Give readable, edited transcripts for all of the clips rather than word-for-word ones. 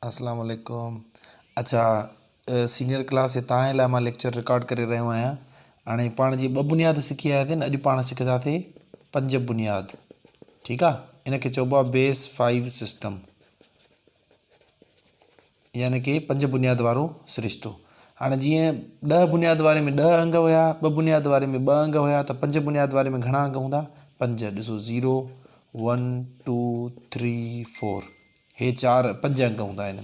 اسلام عليڪم اڇا سينئر ڪلاس هي تان لاء مان ليڪچر رڪارڊ ڪري رهيو آهيان هاڻي پاڻ جي ٻه بنياد سکي آيا ٿي اڄ پاڻ سکنداسي پنج بنياد ٺيڪ آ ان کي چئبو آ بيس فائيو سسٽم يعني ڪي پنج بنياد وارو سرشتو هاڻي جيئن ڏهه بنياد واري ۾ ڏهه انگ هيا ٻه بنياد واري ۾ ٻه انگ هيا ته پنج بنياد واري ۾ گهڻا انگ هوندا پنج ڏسو zero one two three four هي چار پنج انگ هوندا هن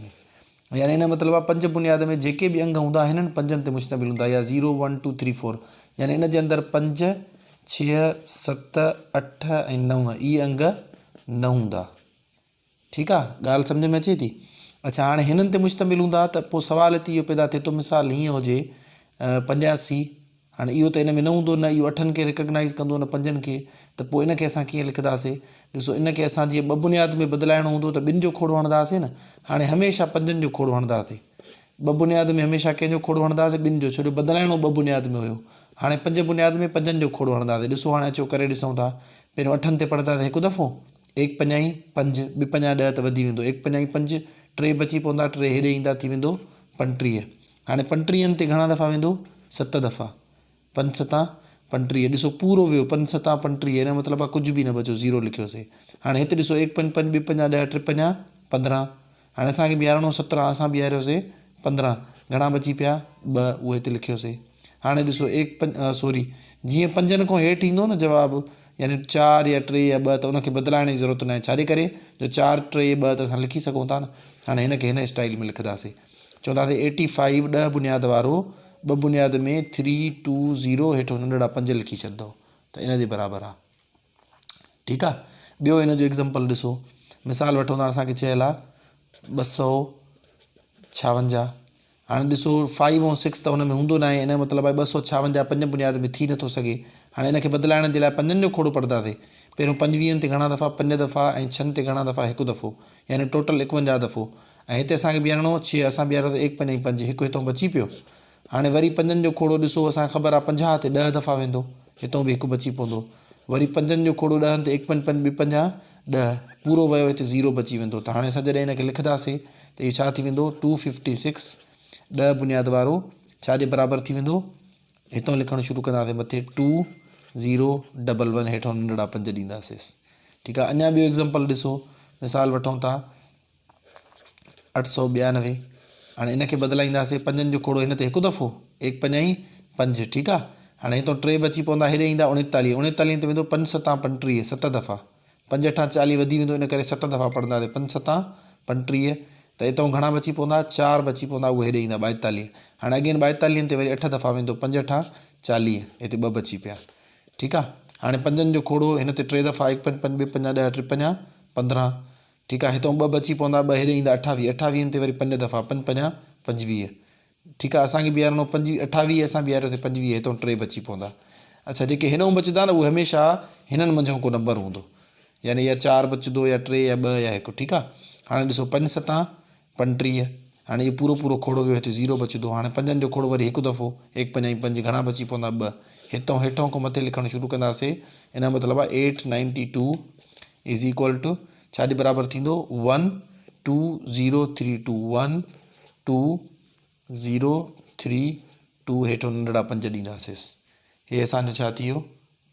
۾ يعني ان مطلب آ پنج بنياد ۾ جيڪي به انگ هوندا هنن پنجن تي مشتمل هوندا يا zero one two three four يعني ان جي اندر پنج ڇهه ست اٺ ۽ نو اهي انگ نه هوندا ٺيڪ آ ڳالهه سمجھ ۾ اچي ٿي اڇا هاڻي هنن تي مشتمل هوندا ته پوء سوال هتي اهو پيدا ٿئي ٿو مثال هيئن هجي پنجاسي هاڻي اهو ته ان ۾ نه هوندو نه اهو اٺن کي ريڪگنائيز ڪندو نه پنجن کي ته پوء ان کي اسان ڪيئن لکنداسي ڏسو ان کي اسان جيئن ٻه بنياد ۾ بدلائڻو هوندو ته ٻن جو کوڙو هڻنداسي نه هاڻي هميشه پنجن جو کوڙو هڻنداسي ٻه بنياد ۾ هميشه ڪنهن جو کوڙو هڻنداسي ٻن جو ڇو جو بدلائڻو ٻه بنياد ۾ هيو هاڻي پنج بنياد ۾ پنجن جو کوڙو هڻنداسي ڏسو هاڻي اچو ڪري ڏسون ٿا پهريون اٺن تي پڙهنداسي هڪ دفعو ايڪ پنجائين پنج ٻه پنجا ڏهه ته وڌي ويندو ايڪ پنجائين پنج ٽي بچي پوندا ٽي هيڏي ايندا ٿي ويندو پنٽيهه. هاڻي پنٽيهن تي گهڻا دفعا ويندو؟ ست دفعا. پنج ستان پنٽيهه. ڏسو پورو ويو پنج ستان پنٽيهه ان جو مطلب آهي ڪجهه به نه بچيو زيرو لکيوسي. هاڻي هت ڏسو ايڪ پنج پنج ٻه پنجا ڏهه ٽي پنجا پندرهن. هاڻي اسان کي بيهارڻو هو سترهن اسان بيهاريوسي پندرهن. گهڻا بچي پيا؟ ٻه اهي هت لکيوسي. هاڻي ڏسو ايڪ پنج سوري جيئن پنجن کان هيٺ ايندو نه جواب يعني چار يا ٽي يا ٻه ته ان کي بدلائڻ جي ضرورت ناهي ڇاجي ڪري جو چار ٽي ٻه ته اسان لکي سگهون ٿا نه هاڻي هن کي هن اسٽائيل ۾ لکنداسي چونداسي ايٽي فائيو ڏهه بنياد وارو ٻه بنياد ۾ ٿري ٽو زيرو هيٺو ننڍڙا پنج لکي ڇڏندو ته ان جي برابر آ ٺيڪ آ ٻيو هن جو ايگزامپل ڏسو مثال وٺون ٿا اسان کي چيل آ ٻه سو ڇاونجاهه هاڻي ڏسو فائيو ۽ سڪس ته ان ۾ هوندو ناهي ان جو مطلب آهي ٻه سو ڇاونجاهه پنج بنياد ۾ ٿي نٿو سگهي هاڻي ان کي بدلائڻ جي لاء پنجن جو کوڙو پڙهنداسي پهريون پنجويهن تي گهڻا دفعا پنج دفعا ۽ ڇهن تي گهڻا دفعا هڪ دفعو يعني ٽوٽل ايڪونجاهه دفعو ۽ هتي اسان کي بيهارڻو هو ڇهه اسان بيهاريو ته ايڪ پنج ۽ پنج هڪ هتون بچي پيو هاڻي وري پنجن جو کوڙو ڏسو اسان کي خبر آهي پنجاهه تي ڏهه دفعا ويندو هتون به هڪ بچي پوندو وري پنجن جو کوڙو ڏهن تي ايڪ پنج پنج ٻه پنجاهه ڏهه پورو ويو هتي زيرو بچي ويندو ته هاڻي اسان جڏهن هن کي لکنداسي ته اهو ڇا ٿي ويندو ٽو ففٽي سڪس ڏهه بنياد وارو ڇا جي برابر ٿي ويندو هتان لکڻ شروع ڪنداسي مٿي ٽو زيرو ڊبل ون هيٺان ننڍڙا پنج ڏينداسيس ٺيڪ آهي اڃا ٻيو ايگزامپل ڏسو مثال وٺون ٿا 892 هاڻي ان کي بدلائينداسين پنجن جو کوڙو هن تي هڪ دفعو ايڪ پنجائين پنج ٺيڪ آ هاڻي هتو ٽي بچي پوندا هيڏي ايندا اڻيتاليهه اڻيتاليهن تي ويندو پنج ستان پنٽيهه ست دفعا پنج اٺان چاليهه وڌي ويندو ان ڪري ست دفعا پڙهنداسين پنج ستان پنٽيهه ته هتو گهڻا بچي پوندا چار بچي پوندا اهي هيڏي ايندا ٻائيتاليهه هاڻي اگين ٻائيتاليهن تي وري اٺ دفعا ويندو پنج اٺان چاليهه هتي ٻه بچي پيا ٺيڪ آ هاڻي پنجن جو کوڙو هن تي ٽي دفعا هڪ پنج پنج ٻه پنجا ڏهه ٽي پنجا پندرهن ٺيڪ آ هتئون ٻه بچي پوندا ٻه هيڏي ايندا اٺاويهه اٺاويهن تي وري پنج دفعا پنج پنجا پنجويهه ٺيڪ آ اسان کي بيهارڻو پنجويهه اٺاويهه اسان بيهاريوسي پنجويهه هتئون ٽي بچي پوندا اڇا جيڪي هيڏئون بچندا نه اهي هميشه هنن منجهئون ڪو نمبر هوندو يعني يا چار بچندو يا ٽي يا ٻه يا هڪ ٺيڪ آ هاڻي ڏسو پنج ستان پنٽيهه هاڻي اهو پورو پورو کوڙو ويو هتي زيرو بچندو هاڻي پنجن جو کوڙو وري هڪ دفعو ايڪ پنج ۽ پنج گهڻا بچي پوندا ٻه هتئون هيٺئون کان مٿي لکڻ شروع ڪنداسي ان جو مطلب آ eight ninety two is equal to ڇا جي برابر ٿيندو one two zero three two one two zero three two هيٺو ننڍڙا پنج ڏينداسيس هي اسان جو ڇا ٿي ويو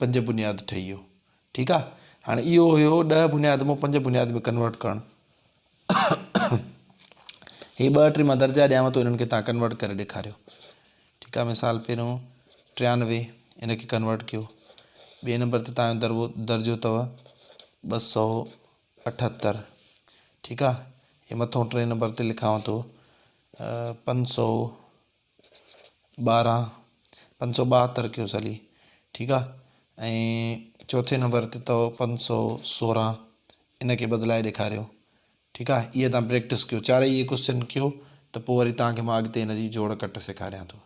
پنج بنياد ٺهي ويو ٺيڪ آ هاڻي اهو هيو ڏهه بنياد مون پنج بنياد ۾ ڪنورٽ ڪرڻ هي ٻه ٽي مان درجا ڏيانو ٿو انهن کي تان ڪنورٽ ڪري ڏيکاريو ٺيڪ آ مثال پهريون ٽيانوي ان کي ڪنورٽ ڪيو ٻئي نمبر تي تان جو درجو اٿو ٻه سو اٺهتر ٺيڪ آ هي مٿو ٽئين نمبر تي لکانو ٿو پنج سو ٻارهن پنج سو ٻاهتر ڪيوس هلي ٺيڪ آ ۽ چوٿين نمبر تي اٿو پنج سو سورهن ان کي بدلائي ڏيکاريو ٺيڪ آ اهي تان پريڪٽس ڪيو چارئي اهي ڪوسچن ڪيو ته پوء وري تان کي مان اڳتي ان جي جوڙ ڪٽ سيکاريان ٿو.